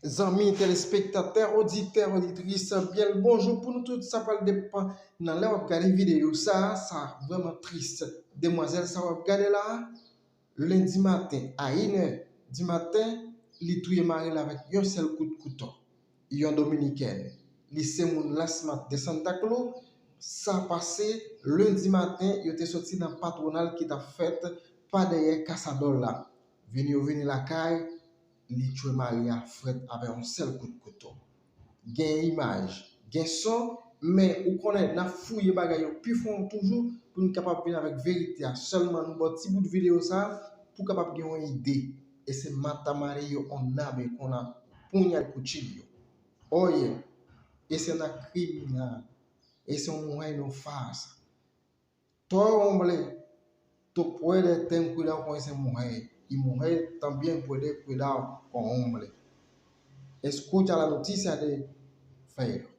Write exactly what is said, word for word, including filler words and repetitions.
Zanmi telespektatè, oditè, oditris, byen l bonjou pou nou tout. Sa pral depann nan lè w ap gade videyo sa a. Sa vrèman tris. Demwazèl sa w ap gade la a, lendi maten, a inè di maten, li touye mari l avèk yon sèl kout kouto. Yon dominikèn, li se moun Las Matas de Santa Cruz. Sa pase lendi maten, yo te soti nan patwonal ki t ap fèt pa dèyè Kasadòl la. Vini yo vini lakay, li tchwe mari a frèt avèk yon sèl kout kouto. Gen imaj, gen son, men ou konnen n ap fouye bagay yo pi fon toujou pou n kapab vin avèk verite a. Sèlman nou ba w ti bout videyo sa a pou w kapab gen yon ide. Ese mata marido con navaja, con la puña y cuchillo. Oye, ese na kriminal, ese un mujer no fasa. Todo hombre, tú puedes ten cuidado con esa mujer, y mujer también puede cuidado con hombre. Escucha la noticia de Fero.